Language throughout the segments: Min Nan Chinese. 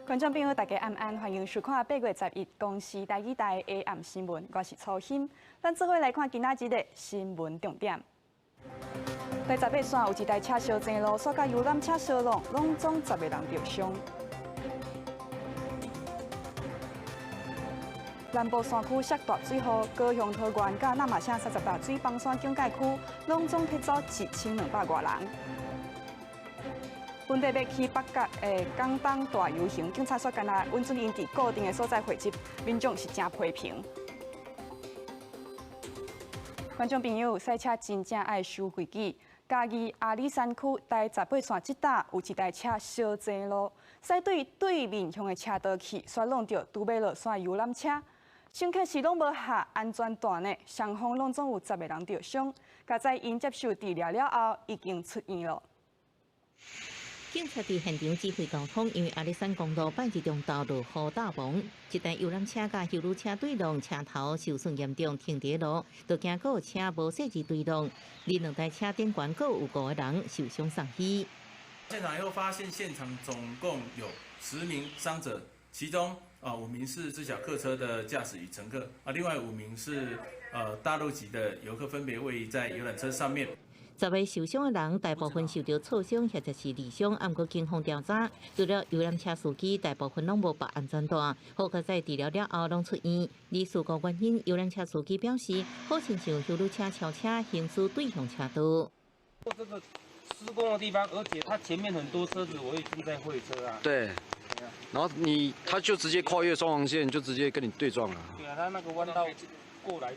觀眾朋友，大家晚安，歡迎收看8月11公視台語台的下暗新聞，我是曹欣。咱做伙來看今仔日的新聞重點。台十八線有一台車燒前路，煞佮遊覽車相挵，攏總10個人著傷。南部山區落大水雨，高雄桃園佮那瑪夏30大水枋山警戒區，攏總撤走1200外人。本地欲去北角的港東大遊行，警察煞干焦允准𪜶佇固定的所在匯集，民眾是誠批評。觀眾朋友，駛車真正愛守規矩。嘉義阿里山區台十八線這搭有一台車燒前路，駛對對面向的車道去，煞挵著拄欲落山遊覽車。乘客是攏無下安全帶呢，雙方攏總有10個人著傷。佳哉𪜶接受治療了後，已經出院了。警察佇現場指揮交通，因為阿里山公路拜日中晝落雨大崩，一台遊覽車佮休旅車對撞，車頭受損嚴重，停佇路，就驚閣有車無細緻對撞，佇兩台車頂懸閣有五個人受傷送醫。現場又發現現場總共有10名傷者，其中5名是自小客車的駕駛與乘客，另外5名是大陸籍的遊客，分別位於在遊覽車上面。10個受傷的人，大部分受著挫傷或者是內傷，毋過警方調查，除了遊覽車司機，大部分攏無縛安全帶。好佳哉治療了後攏出院。而事故原因，遊覽車司機表示，好親像休旅車超車，行駛對向車道。這個施工的地方，而且他前面很多車子，我也正在會車啊。對，然後他就直接跨越雙黃線，就直接跟你對撞了。對啊，他那個彎道過來就。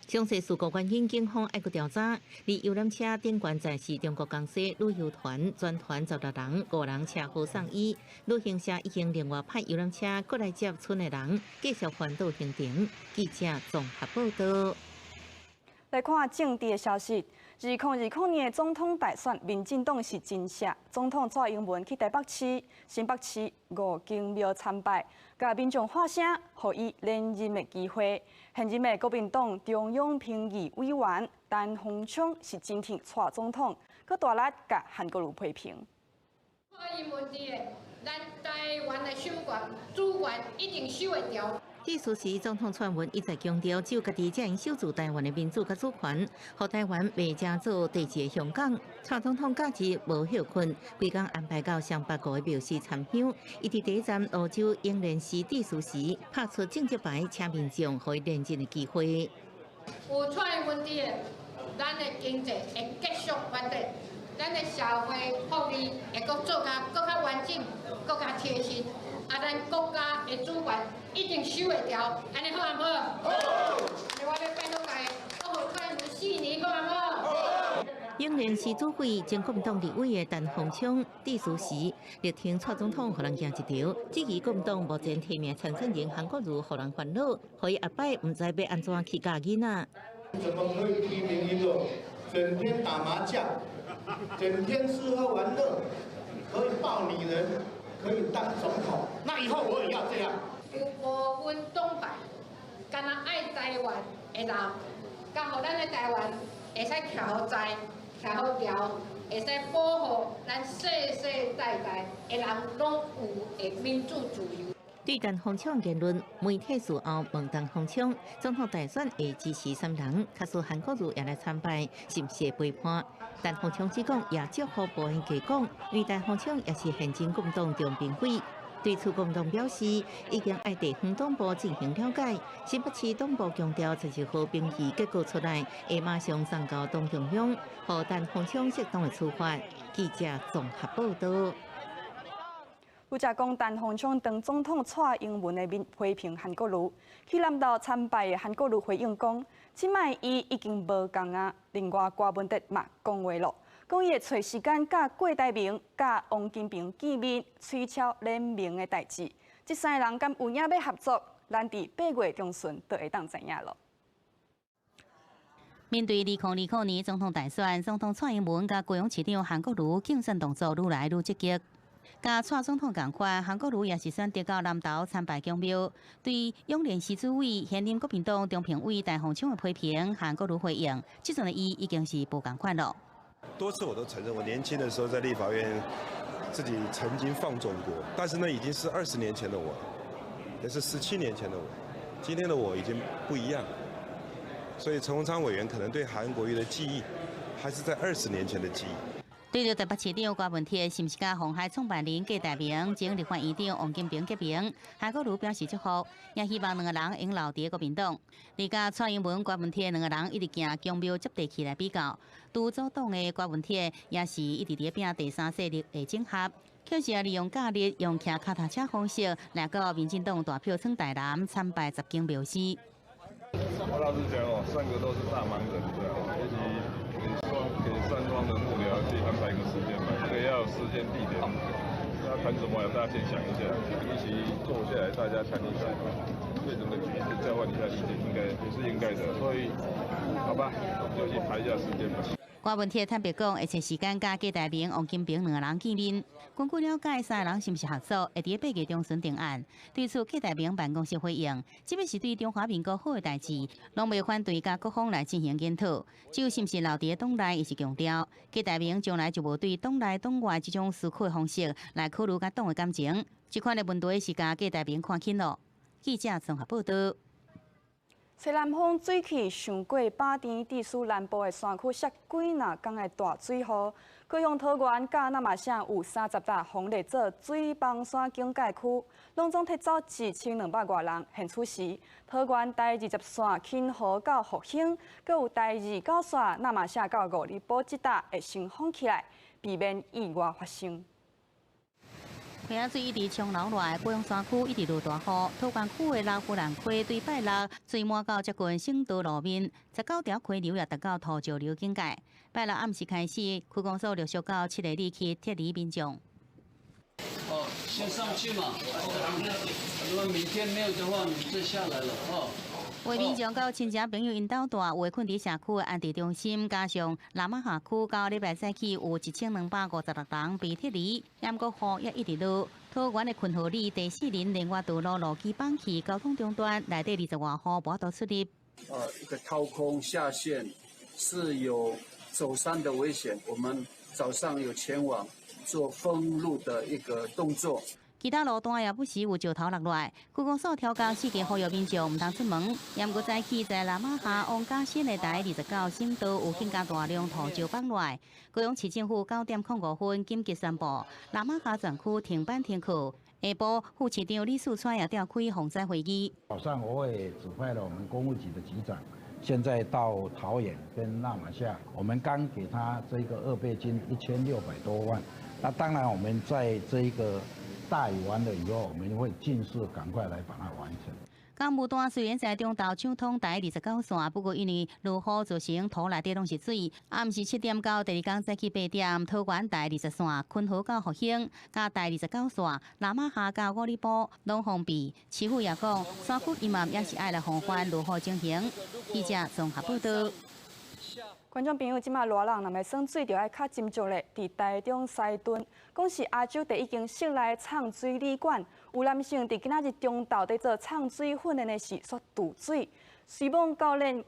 詳細事故原因，警方愛閣調查。而遊覽車頂懸載是中國江西旅遊團，全團16人，五人車禍送醫。旅行社已經另外派遊覽車過來接賰的人，繼續環島行程。記者綜合報道。來看政治的消息，2020年的總統大選，民進黨是真錫。總統蔡英文去台北市、新北市五間廟參拜，共民眾喊聲，予伊連任的機會。現任的國民黨中央評議委員陳鴻昌是真挺蔡總統，閣大力共韓國瑜批評。蔡英文佇的，咱台灣的守權主權一定守會牢。致辭時，總統蔡英文一再強調，只有家己才會守住台灣的民主佮主權，予台灣袂成做第二个香港。蔡總統假日無歇睏，規工安排到雙北五个廟寺參香。伊佇第一站蘆洲英蓮寺致辭時，拍出政績牌，請民眾予伊連任的機會。有蔡英文佇的，咱的經濟會繼續發展，咱的社會福利會閣做較閣較完整、閣較貼心。啊，咱國家的主權一定守會牢，按呢好毋好？好。按呢我欲拜託大家，閣予蔡英文4年，好毋好？英蓮寺主會前國民黨立委的陳鴻昌致辭時，力挺蔡總統予人行一著，質疑國民黨目前提名參選人韓國瑜予人煩惱，予伊後擺毋知欲按怎去教囡仔。怎麼可以提名一個整天打麻將、整天吃喝玩樂、可以抱女人、可以當總統？那以後我也要這樣。有部分黨派，敢若愛台灣的人，佮予咱的台灣會使徛好在、徛好牢，會使保護咱世世代代的人攏有的民主自由。對陳鴻昌言論，媒體事後問陳鴻昌，總統大選會支持啥人？假使韓國瑜也來參拜，是毋是會背叛？陳鴻昌只講也祝福無閒加講，因為陳鴻昌也是現任國民黨中評委。對此，國民黨表示已經愛地方黨部進行了解。新北市黨部強調，11號評議結果出來，會馬上送交黨中央，予陳鴻昌適當的處罰。記者綜合報道。有者講，陳鴻昌當總統蔡英文的面批評韓國瑜，去南投參拜的韓國瑜回應講，這擺伊已經無仝啊。另外，柯文哲嘛講話囉，講伊會揣時間佮郭台銘、佮王金平見面，催敲聯盟的代誌。這三個人敢有影欲合作？咱佇8月中旬就會當知影囉。面對2020年總統大選，總統蔡英文佮高雄市長韓國瑜競選動作愈來愈積極。佮蔡總統仝款，韓國瑜也是選擇到南投參拜宮廟。對永聯市主委、現任國民黨中評委陳鴻昌的批評，韓國瑜回應：這陣的伊已經是無仝款囉。多次我都承認，我年輕的時候在立法院自己曾經放縱過，但是那已經是20年前的我，也是17年前的我。今天的我已經不一樣，所以陳鴻昌委員可能對韓國瑜的記憶，還是在20年前的記憶。對著台北市長郭文鐵是毋是佮鴻海創辦人郭台銘、前立法院長王金平結盟，韓國瑜表示祝福，也希望兩个人會留佇國民黨。而佮蔡英文、郭文鐵兩个人一直行宮廟接地氣來比較，獨組黨的郭文鐵也是一直佇拚第三勢力的整合，卻是利用假日用騎跤踏車方式來到民進黨大票倉台南參拜十間廟寺。我老實講哦，三個都是大忙人，對啊，也許給雙方的幕僚去安排一個時間吧，這個要時間地點，要談什麼，大家先想一下，一起坐下來，大家談一談，對整個局勢交換一下意見，應該也是應該的，所以，好吧，我們就去排一下時間吧。郭文鐵坦白講，會揣時間佮郭台銘、王金平兩个人見面。根據了解，三个人是毋是合作，會佇8月中旬定案。對此，郭台銘辦公室回應：這欲是對中華民國好的代誌，攏袂反對佮各方來進行研討。至於是毋是留佇黨內，伊是強調，郭台銘從來就無對黨內黨外這種思考的方式來考慮佮黨的感情。這款的問題是共郭台銘看輕囉。記者綜合報道。西南風水氣上過百甜，致使南部的山區落幾若工的大水雨。高雄桃園佮那瑪夏有30搭防列做水崩山警戒區，攏總撤走1200外人。現此時，桃園台20線芹河到復興，閣有台29線那瑪夏到五里埔這搭會先封起來，避免意外發生。溪仔水一直衝流落來，高雄山區一直落大雨，桃園區的老虎蘭溪對拜六水滿到接近省道路面，19條溪流也達到土石流警戒。拜六暗時開始，區公所陸續到7个里去撤離民眾。哦，先上去嘛。如果明天沒有的話，你就下來了哦。有民眾佮親戚朋友𪜶兜蹛，有的睏佇社區的安置中心，加上那瑪夏區到禮拜早起有1256人被撤離，毋過雨也一直落。桃園的昆河里第四林連外道路路基崩去，交通中斷，內底20外戶無法度出入。一個掏空下陷是有走山的危險，我們早上有前往做封路的一個動作。其他路段也不時有石頭落來，區公所調校四个呼籲民眾毋通出門。毋過早起在那瑪夏王家新的台29省道有更加大量土石崩落來，高雄市政府9點05分緊急宣布，那瑪夏全區停班停課。下晡副市長李四川也召開防災會議。早上我也指派了我們工務局的局長，現在到桃園跟那瑪夏，我們剛給他這個二備金1600多萬。那當然我們在這一個大雨完了以後，我們會盡速趕快來把它完成。工務單雖然在中晝搶通台29線，不過因為落雨造成土內底攏是水。暗時7點到第二工早起8點，桃園台20線昆河到復興，佮台29線那瑪夏到五里埔攏封閉。市府也講，山區陰暗也是愛來防範落雨情形。記者綜合報道。觀眾朋友，這馬熱人若欲耍水，就愛較斟酌咧。佇台中西屯，講是亞洲第一間室內藏水旅館，有男性佇今仔日中晝佇做藏水訓練的時，煞墜水，雖罔教練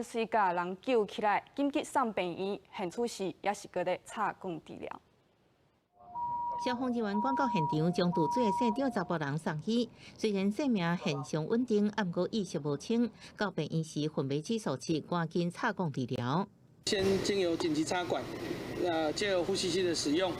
隨共人救起來，緊急送病院，現此時也是閣咧插管治療。消防人員趕到現場，將墜水的姓張查埔人送醫。雖然生命現象穩定，毋過意識無清。到病院時，昏迷指數7，趕緊插管治療。先經由緊急插管，藉由呼吸器的使用，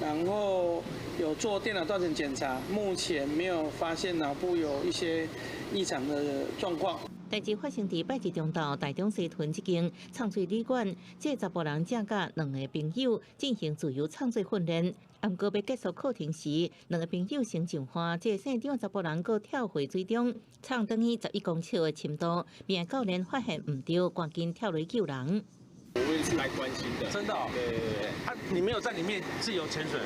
然後有做電腦斷層檢查，目前沒有發現腦部有一些異常的狀況。代誌發生佇拜日中晝，台中西屯這間藏水旅館，這查埔人正佮兩个朋友進行自由藏水訓練。毋過欲結束課程時，兩个朋友先上岸，這姓張查埔人閣跳回水中，藏轉去11公尺的深度，病教練發現毋對，趕緊跳落救人。我也是來關心的。真的哦？對對對。啊，你沒有在裡面自由潛水？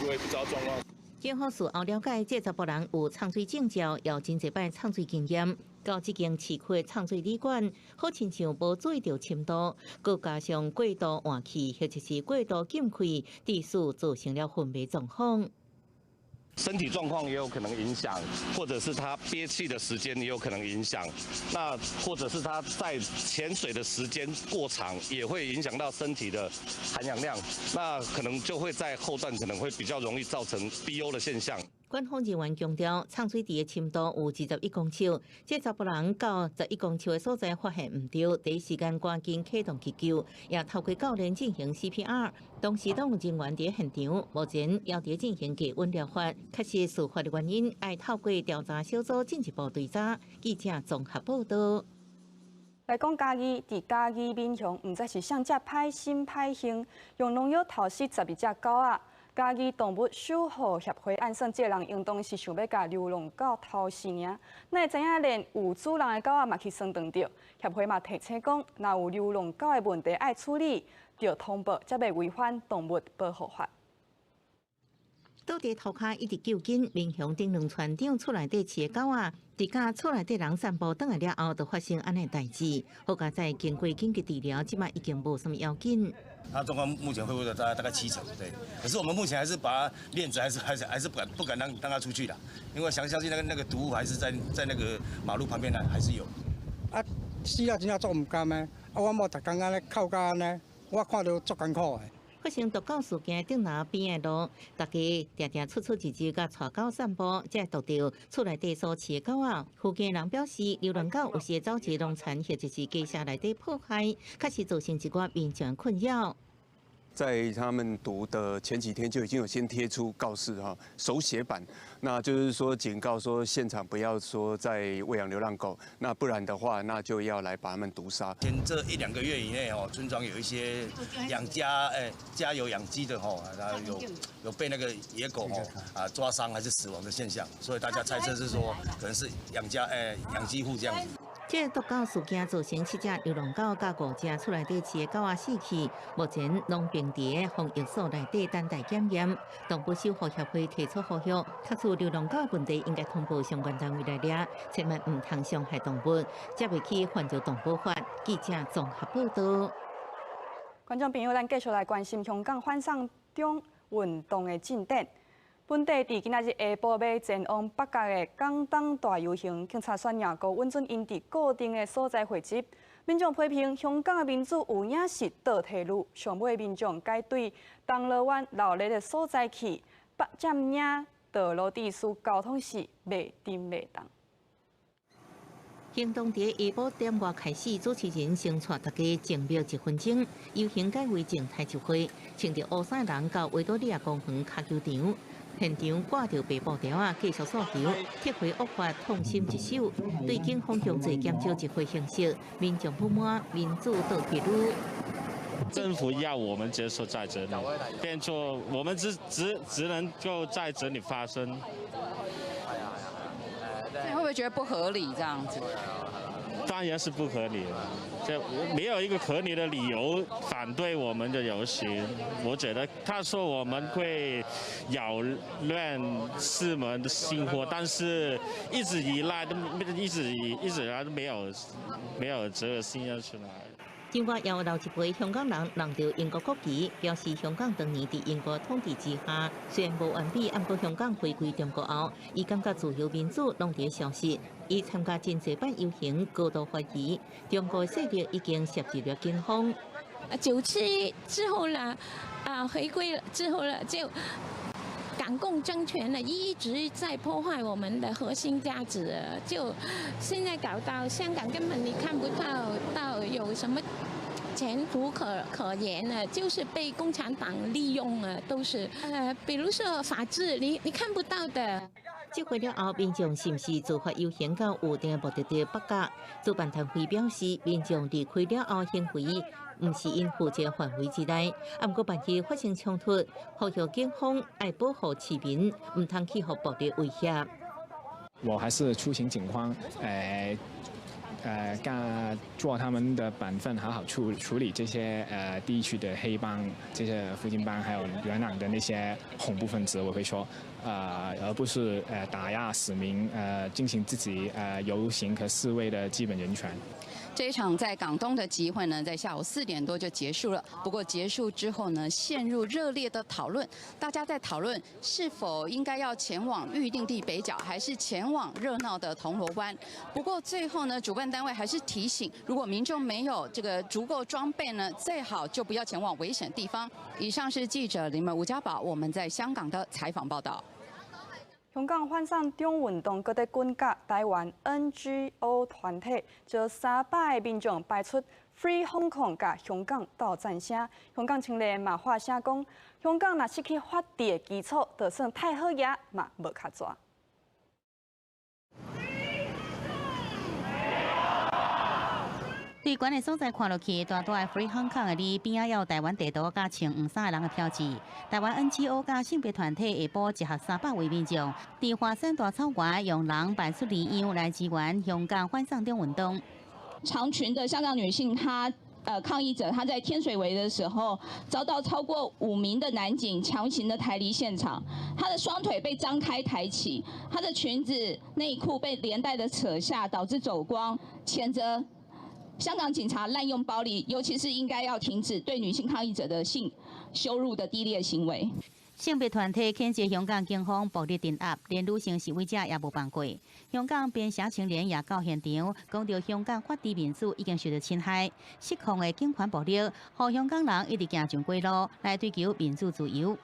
我也不知道狀況。警方事後了解，這查埔人有藏水證照，有真濟擺藏水經驗。到這間市區的藏水旅館，好親像無注意著深度，閣加上過度換氣或者是過度禁氣，致使造成了昏迷狀況。身體狀況也有可能影響，或者是他憋氣的時間也有可能影響，那或者是他在潛水的時間過長，也會影響到身體的含氧量，那可能就會在後段可能會比較容易造成 BO 的現象。官方人員強調，藏水池的深度有21公尺，這查埔人到11公尺的所在發現毋著，第一時間趕緊啟動急救，也透過教練進行 CPR。當時當人員佇現場，目前猶佇進行低溫療法。確實事發的原因，愛透過調查小組進一步追查。記者綜合報道。來講嘉義，佇嘉義民雄，毋知是啥隻歹心歹行，用農藥投死12隻狗仔。嘉義動物守護協會按算，這个人應當是想欲共流浪狗投死爾，哪會知影連有主人的狗仔嘛去相撞著？協會嘛提醒講，若有流浪狗的問題愛處理，著通報，才袂違反動物保護法。倒佇塗跤一直救緊，民雄頂兩村長厝內底飼的狗仔，佇佮厝內底人散步轉來了後，就發生按呢代誌。好佳哉經過緊急治療，這擺已經無啥物要緊。他狀況目前恢復了大概7成，對。可是我們目前還是把它鏈子還是不敢讓他出去啦，因為相信那個毒物還是在那個馬路旁邊呢，還是有。啊，死了真正足毋甘的，啊，我某逐工按呢哭甲按呢，我看著足艱苦的。發生毒狗事件頂樓邊的路，大家定定出出入入共帶狗散步，才會毒著厝內底所飼的狗仔。附近人表示，流浪狗有時會走入農田或者是雞舍內底破壞，確實造成一寡民眾困擾。在他們毒的前幾天就已經有先貼出告示哈，手寫板，那就是說警告說現場不要說再餵養流浪狗，那不然的話，那就要來把他們毒殺。前這一兩個月以內哦，村莊有一些養家家有養雞的吼，有被那個野狗哦啊抓傷還是死亡的現象，所以大家猜測是說可能是養家養雞戶這樣子。這毒狗事件造成七隻流浪狗佮五隻厝內底飼的狗仔死去，目前攏並佇防疫所內底等待檢驗。動物守護協會提出呼籲，確實流浪狗問題應該通報相關單位來掠，千萬毋通傷害動物，才袂去犯著動保法。記者綜合報道。觀眾朋友，咱繼續來關心香港反送中運動的進展。本地佇今仔日下晡欲前往北角的港燈大遊行，警察宣言閣允准𪜶佇固定的所在匯集。民眾批評香港的民主有影是倒退嚕，上尾民眾改對銅鑼灣鬧熱的所在去，佔領道路秩序，交通是袂振袂動。行動佇下晡點外開始，主持人先帶大家靜默一分鐘，遊行改為靜態集會，穿著烏衫人到維多利亞公園跤球場。現場掛著白布條仔，繼續訴求，撤回惡法，痛心疾首，對警方強制減少集會形式，民眾不滿民主倒退嚕。政府要我們接受在這裡，變做我們只能夠在這裡發聲。你會不會覺得不合理這樣子？當然是不合理了，就沒有一個合理的理由反對我們的遊行。我覺得他說我們會擾亂市民的生活，但是一直以來都一直以來都沒有這個現象出來。另外，也有老一輩香港人挵著英國國旗，表示香港當年佇英國統治之下，雖然無完美，毋過香港回歸中國後，伊感覺自由民主攏佇消失。伊參加真濟擺遊行，高度懷疑中國勢力已經涉入了警方。97之後呢，啊，回歸之後呢，就港共政權呢一直在破壞我們的核心價值，就現在搞到香港根本你看不到有什麼前途可言了，就是被共產黨利用了，都是比如說法治，你看不到的。集會了後，民眾是毋是自發遊行到預定目的地北角？主辦單位表示，民眾離開了後行為毋是𪜶負責範圍之內。啊，毋過萬一發生衝突，呼籲警方愛保護市民，毋通去予暴力威脅。我還是促請警方，該做他們的本分，好好處理這些地區的黑幫、這些福建幫，還有元朗的那些恐怖分子，我會說，而不是打壓市民，進行自己遊行和示威的基本人權。這一場在港東的集會呢，在下午4點多就結束了。不過結束之後呢，陷入熱烈的討論，大家在討論是否應該要前往預定地北角，還是前往熱鬧的銅鑼灣。不過最後呢，主辦單位還是提醒，如果民眾沒有這個足夠裝備呢，最好就不要前往危險地方。以上是記者林門吳家寶我們在香港的採訪報道。香港反送中運動閣佇滾軋，台灣 NGO 團體招300个民眾擺出 Free Hong Kong 佮香港鬥讚聲。香港青年嘛發聲講，香港若失去法治的基礎，就算太好爺嘛無較濟。對懸的所在看落去，大大的 Free Hong Kong 的字邊仔有台灣地圖佮穿黃衫的人的標誌。台灣 NGO 佮性別團體下晡集合300位民眾，佇華山大草原用人擺出字樣來支援香港反送中運動。長裙的香港女性，她抗議者，她在天水圍的時候遭到超過5名的男警強行的抬離現場，她的雙腿被張開抬起，她的裙子內褲被連帶的扯下，導致走光，譴責香港警察濫用暴力，尤其是應該要停止對女性抗議者的性羞辱的低劣行為。性別團體譴責香港警方暴力鎮壓，連女性示威者也無放過。香港邊社青年也到現場，講著香港法治民主已經受到侵害，失控的警權暴力，予香港人一直行上街路來追求民主自由。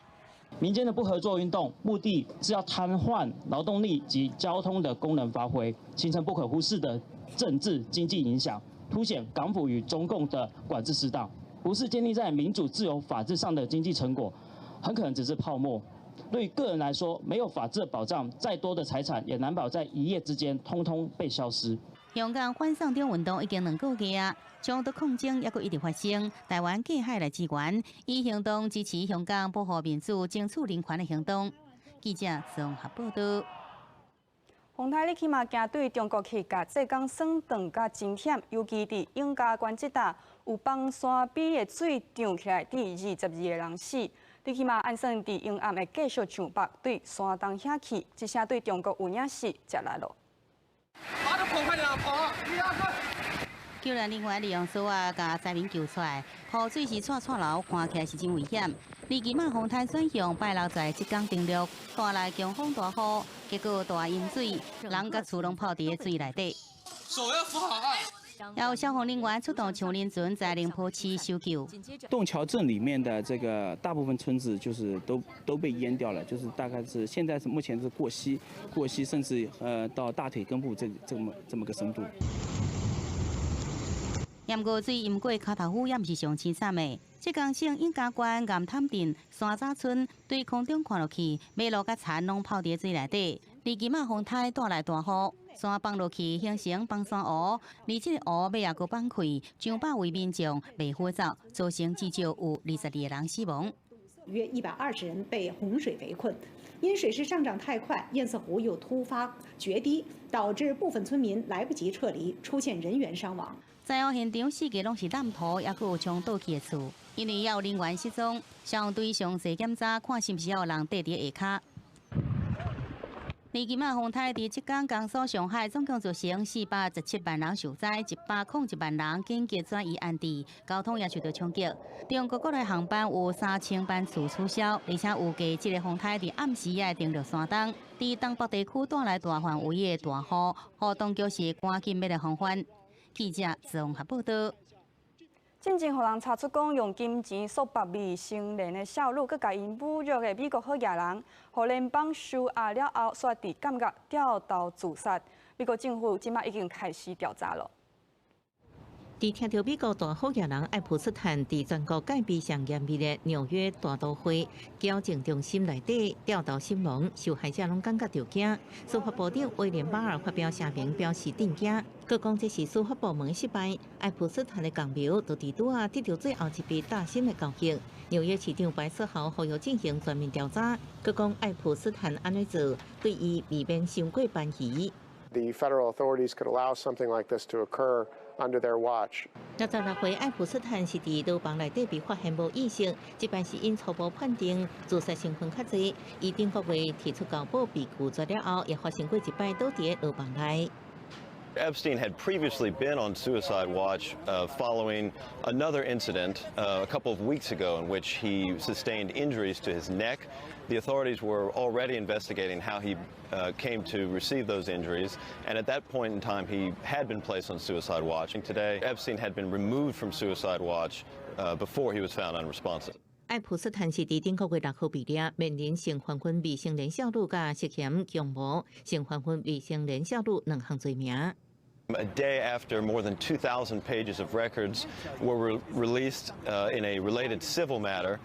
民間的不合作運動，目的是要癱瘓勞動力及交通的功能發揮，形成不可忽視的政治經濟影響。凸顯港府與中共的管制失當，不是建立在民主、自由、法治上的經濟成果，很可能只是泡沫。對於個人來說，沒有法治的保障，再多的財產也難保在一夜之間通通被消失。香港反送中運動已經2個月啊，衝突抗爭猶閣一直發生。台灣隔海來支援，以行動支持香港保護民主、爭取人權的行動。記者綜合報道。風颱你起碼驚對中國去，共浙江省斷甲真險，尤其佇永嘉縣這搭有崩山陂的水漲起來，佇22个人死。你起碼按算佇陰暗會繼續上北，對山東遐去，這聲對中國有影是食力咯。救援人員利用索仔共災民救出來，雨水是掣掣流，看起來是真危險。而今仔風颱轉向，拜六在浙江登陸，帶來強風大雨，結果大淹水，人佮厝攏泡佇咧水內底。手要扶好啊！也有消防人員出動搶人船在寧波市搜救。洞橋鎮裡面的這個大部分村子就是都被淹掉了，就是大概是現在是目前是過膝，甚至到大腿根部這麼個深度。淹過水淹過跤頭夫，也毋是上凄慘的。浙江省永嘉縣岩潭鎮山楂村，對空中看落去，馬路佮田攏泡佇水內底。而今仔風颱帶來大雨，山崩落去形成崩山湖，而這个湖尾也閣崩開，上百位民眾袂好走，造成至少有22个人死亡。約120人被洪水圍困，因水勢上漲太快，堰塞湖又突發決堤，導致部分村民來不及撤離，出現人員傷亡。災後現場四界攏是爛土，猶閣有衝倒去的厝，因為猶有人員失蹤，消防隊詳細檢查，看是毋是猶有人綴佇下跤。而今仔風颱佇浙江、江蘇、上海，總共造成417萬人受災，101萬人緊急轉移安置，交通也受到衝擊。中國國內航班有3000班次取消，而且預計這个風颱佇暗時也會登陸山東，佇東北地區帶來大範圍的大雨，予當局是趕緊欲來防範。記者綜合報道。進前予人查出講用金錢束縛未成年的少女，閣共𪜶侮辱的美國好野人，予聯邦收押了後，煞佇監獄吊頭自殺。美國政府這馬已經開始調查了。佇聽著美國大好野人愛潑斯坦佇全國戒備上嚴密的紐約大都會矯正中心內底吊頭身亡，受害者攏感覺著驚。司法部長威廉巴爾發表聲明表示震驚，閣講這是司法部門失敗。愛潑斯坦的共謀就佇拄仔得著最後一筆大審的交易。紐約市長白思豪呼籲進行全面調查，閣講愛潑斯坦按呢做，對伊未免傷過攀疑。 The federal authorities could allow something like this to occur under their watch. 66歲愛潑斯坦是佇牢房內底被發現無意識，這擺是𪜶初步判定自殺成分較濟。伊頂個月提出交保被拒絕了後，也發生過一擺倒佇牢房內。Epstein had previously been on suicide watch following another incident a couple of weeks ago in which he sustained injuries to his neck. The authorities were already investigating how he came to receive those injuries, and at that point in time, he had been placed on suicide watch. And today, Epstein had been removed from suicide watch before he was found unresponsive. 愛普斯坦是佇頂個月6號被掠，面臨性犯婚未成年少女佮涉嫌強謀性犯婚未成年少女兩項罪名。 A day after more than 2,000 pages of records were released in a related civil matter,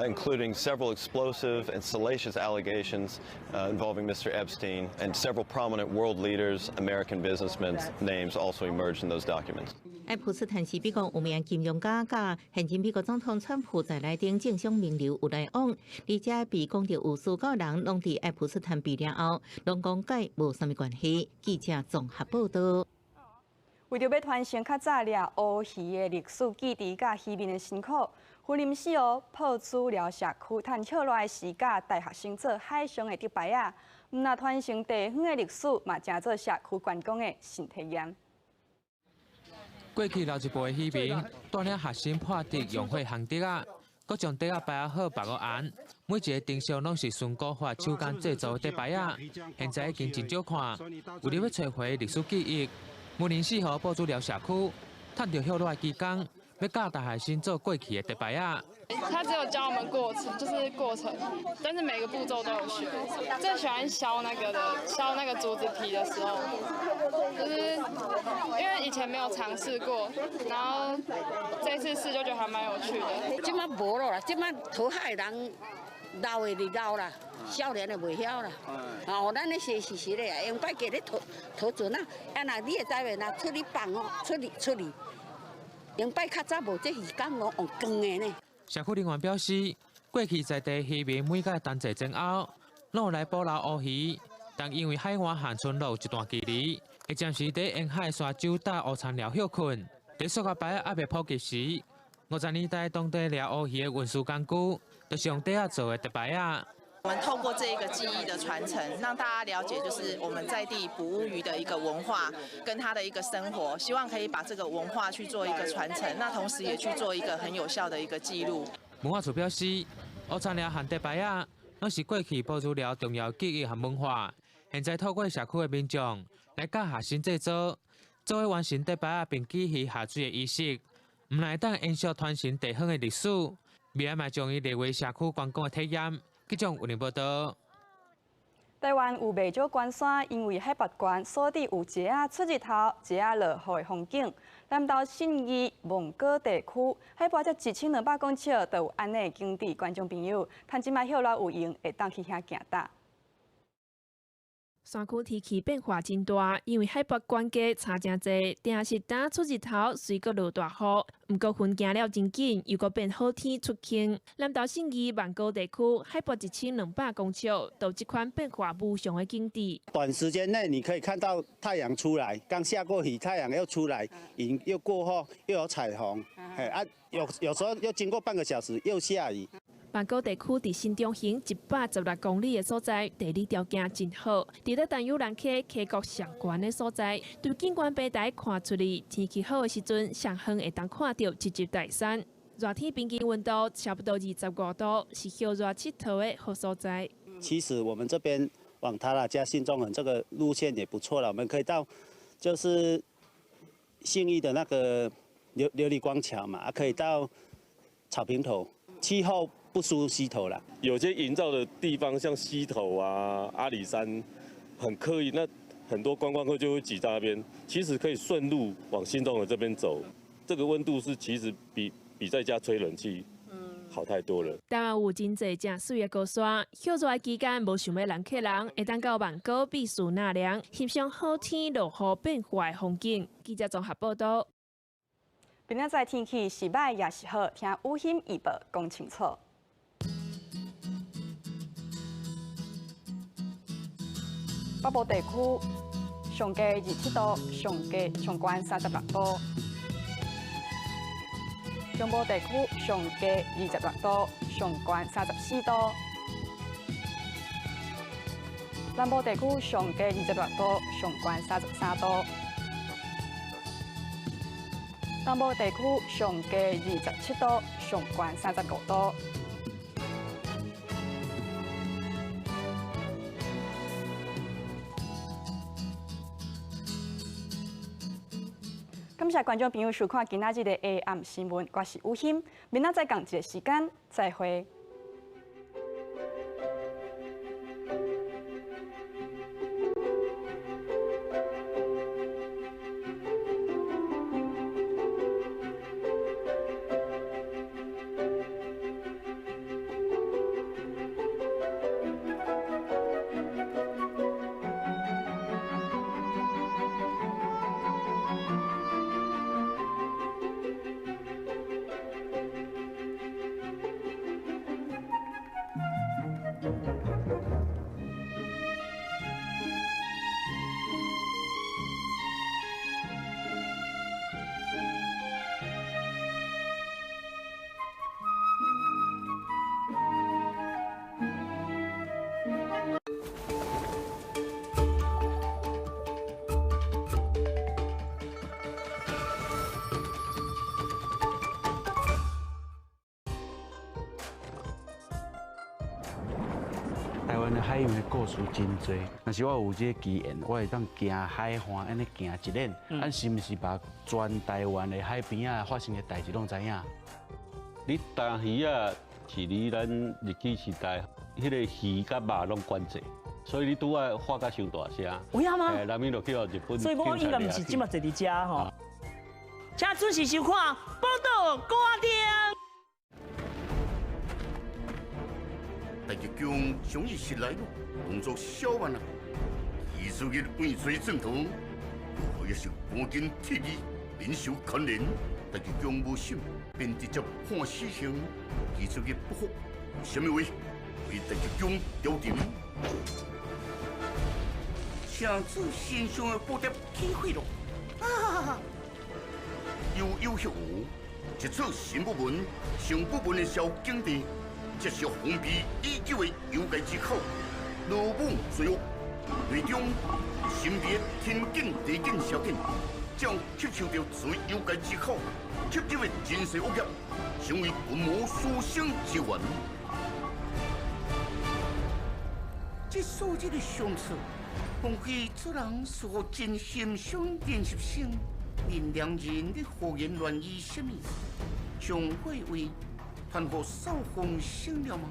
including several explosive and salacious allegations involving Mr. Epstein and several prominent world leaders, American businessmen's names also emerged in those documents. 愛普斯坦是美國有名金融家，佮現任美國總統川普在內等政商名流有來往，而且被講著有數個人攏佇愛普斯坦被掠後，攏講佮伊無啥物關係。記者綜合報道。為著欲傳承較早掠烏魚的歷史記憶佮漁民的辛苦，雲林四湖朴子寮社區趁歇熱的時教大學生做海上的竹排仔，毋但傳承地方的歷史，嘛成做社區觀光的新體驗。過去老一輩的漁民帶領學生破竹用火烘竹仔，閣將竹仔排好縛個絚，每一个燈飾攏是循古法手工製作的竹排仔，現在已經真少看。為著欲揣回歷史記憶，雲林四湖朴子寮社區，趁著歇熱的期間，欲教大學生做過去的竹排仔。他只有教我們過程，就是過程，但是每個步驟都有學。最喜歡削那個的，削那個竹子皮的時候，就是因為以前沒有嘗試過，然後這次試就覺得還蠻有趣的。這馬無咯啦，這馬討海人老的就老啦，少年的袂曉啦。哦，咱咧是事實的啊，用擺加咧討討船啊，啊若你會知袂？若出去放哦，出去出去，用擺較早無這魚竿攏用鋼的呢。社區人員表示，過去在地漁民每屆冬季前後，攏有來捕撈烏魚，但因為海岸和村落有一段距離，會暫時佇沿海沙洲搭烏田寮歇睏。佇塑膠排仔猶未普及時，50年代當地掠烏魚的運輸工具，就是用竹仔做的竹排仔。我們透過這一個技藝的傳承，讓大家了解就是我們在地捕烏魚的一個文化，跟他的一個生活，希望可以把這個文化去做一個傳承，那同時也去做一個很有效的一個記錄。文化處表示，烏田寮和竹排仔攏是過去朴子寮重要記憶和文化，現在透過社區的民眾來教學生製作，做伙完成竹排仔並舉行下水的儀式，毋但會當延續傳承地方的歷史，未來嘛將伊列為社區觀光的體驗。記者有報道。台灣有袂少關山，因為海拔懸，所以有一下出日頭，一下落雨的風景。南投信義望果地區海拔才1200公尺，就有按呢景致。觀眾朋友，趁這擺歇熱有閒，會當去遐行踏。山區天氣變化真大，因為海拔懸低差誠濟，定是當出日頭，隨閣落大雨。毋過雲行了真緊，又閣變好天出晴。南投信義萬高地區海拔1200公尺，就這款變化無常的景致。短時間內你可以看到太陽出來，剛下過雨，太陽又出來，雲又過後又有彩虹，嘿啊，有時候又經過半個小時又下雨。萬高地區佇新中橫116公里的所在，地理條件真好。佇咧陳有蘭溪溪谷上懸的所在，對景觀平台看出去，天氣好的時陣，上遠會當看著一級大山。熱天平均溫度差不多25度，是歇熱𨑨迌的好所在。其實我們這邊往塔拉加新中橫這個路線也不錯了，我們可以到就是信義的那個琉璃光橋嘛，可以到草坪頭，氣候不輸溪頭啦。有些營造的地方，像溪頭啊、阿里山，很刻意，那很多觀光客就會擠在那邊。其實可以順路往新中橫這邊走，這個溫度是其實比在家吹冷氣好太多了。台灣有真濟正媠的高山，歇熱期間無想欲人客人，會當到萬高避暑納涼，欣賞好天落雨變化的風景。記者綜合報道。明仔載天氣是䆀抑是好，聽雨欣預報講清楚。北部地區上低27度，上低上懸36度；中部地區上低26度，上懸34度；南部地區上低26度，上懸33度。东部地区上低27度，上悬35度。感谢观众朋友收看今仔日的 AM 新闻，我是吴欣，明仔载仝一个时间再会。台湾的海洋的故事真多，若是我有这个机缘，我会当行海岸，按呢行一轮，咱是毋是把全台湾的海边仔发生的代志拢知影？你大鱼仔是离咱日据时代，彼个鱼佮肉拢管制，所以你拄仔喊甲伤大声。有影吗？南面就去予日本。所以我应该毋是这马坐伫遮吼。请准时收看《宝岛歌厅》。大吉将将伊是来咯，动作小慢啊，艺术日变水正途，如何也是赶紧铁义，免受牵连。大吉将无心，便直接判死刑。艺术日不服，什么话为大吉将调停？请自身上的布袋起火了，啊！悠悠歇无，一出新不闻，上不闻的小景地。这是封闭已久的妖怪之口，罗网罪恶，内中神秘的天境地景小景，将吸收到此妖怪之口，吸入的真实恶业，成为群魔苏醒之源。这数日的相处，莫非这人是我真心相练习生？恁两人的胡言乱语什么，将会为？团伙扫风醒了吗？